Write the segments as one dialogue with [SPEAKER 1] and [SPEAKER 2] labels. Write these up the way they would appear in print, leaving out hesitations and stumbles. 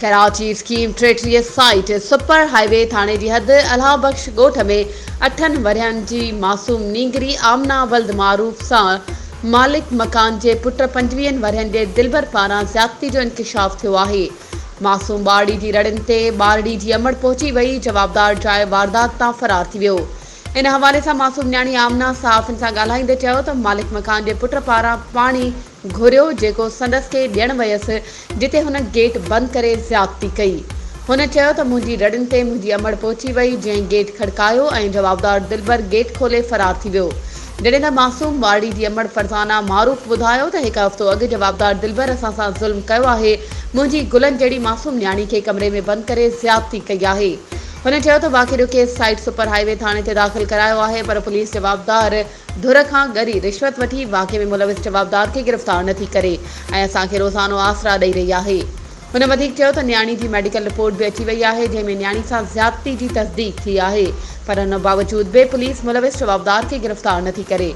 [SPEAKER 1] Karachi scheme 33 site super high V ٿاڻي جي حد الهه بخش ڳوٺ ۾ اٺن ورهين جي معصوم نينگري آمنه ولد معروف سان مالڪ مڪان جي پٽ پنجويهن ورهين جي دلبر پاران زيادتي جو انڪشاف ٿيو آهي. معصوم ٻارڙي جي رڙين تي ٻارڙي جي امڙ پهچي وئي، جوابدار جاء واردات تان فرار ٿي ويو. ان حوالي سان معصوم نياڻي آمنه صحافين سان ڳالهائيندي چيو ته مالڪ مڪان جي پٽ پاران پاڻي گهريو جيڪو سندس کي ڏيڻ ويس جتي هن گيٽ بند ڪري زيادتي ڪئي. هن چيو ته منهنجي رڙين تي منهنجي امڙ پهچي وئي جنهن گيٽ کڙڪايو ۽ جوابدار دلبر گيٽ کولي فرار ٿي ويو. جڏهن ته معصوم ٻارڙي جي امڙ فرزانه معروف ٻڌايو ته هڪ هفتو اڳ جوابدار دلبر اسان سان ظلم ڪيو آهي منهنجي گلن جهڙي معصوم نياڻي کي ڪمري ۾ بند ڪري زيادتي ڪئي آهي. هن چيو ته واقعي جو case site super high V ٿاڻي تي داخل ڪرايو آهي پر پوليس جوابدار ڌر کان ڳري رشوت وٺي واقعي ۾ ملوث جوابدار کي گرفتار نٿي ڪري ۽ اسان کي روزانو آسرا ڏئي رهي آهي. هن وڌيڪ چيو ته نياڻي جي ميڊيڪل رپورٽ به اچي وئي آهي جنهن ۾ نياڻي سان زيادتي جي تصديق ٿي آهي پر ان باوجود به پوليس ملوث جوابدار کي گرفتار نٿي ڪري.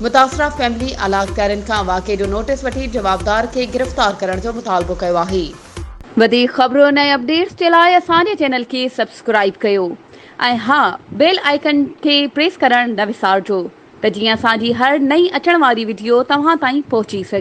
[SPEAKER 1] متاثره فيملي اعليٰ اختيارين کان واقعي جو نوٽيس وٺي جوابدار کي گرفتار ڪرڻ جو مطالبو ڪيو آهي. وڌيڪ خبرن ۽ اپڊيٽس جي لاء اسان جي چينل کي سبسڪرائيب ڪيو ۽ ها بيل آئيڪن کي پريس ڪرڻ نه وسارجو ته جيئن اسان جي هر نئين اچڻ واري وڊيو توهان تائين پهچي سگهي.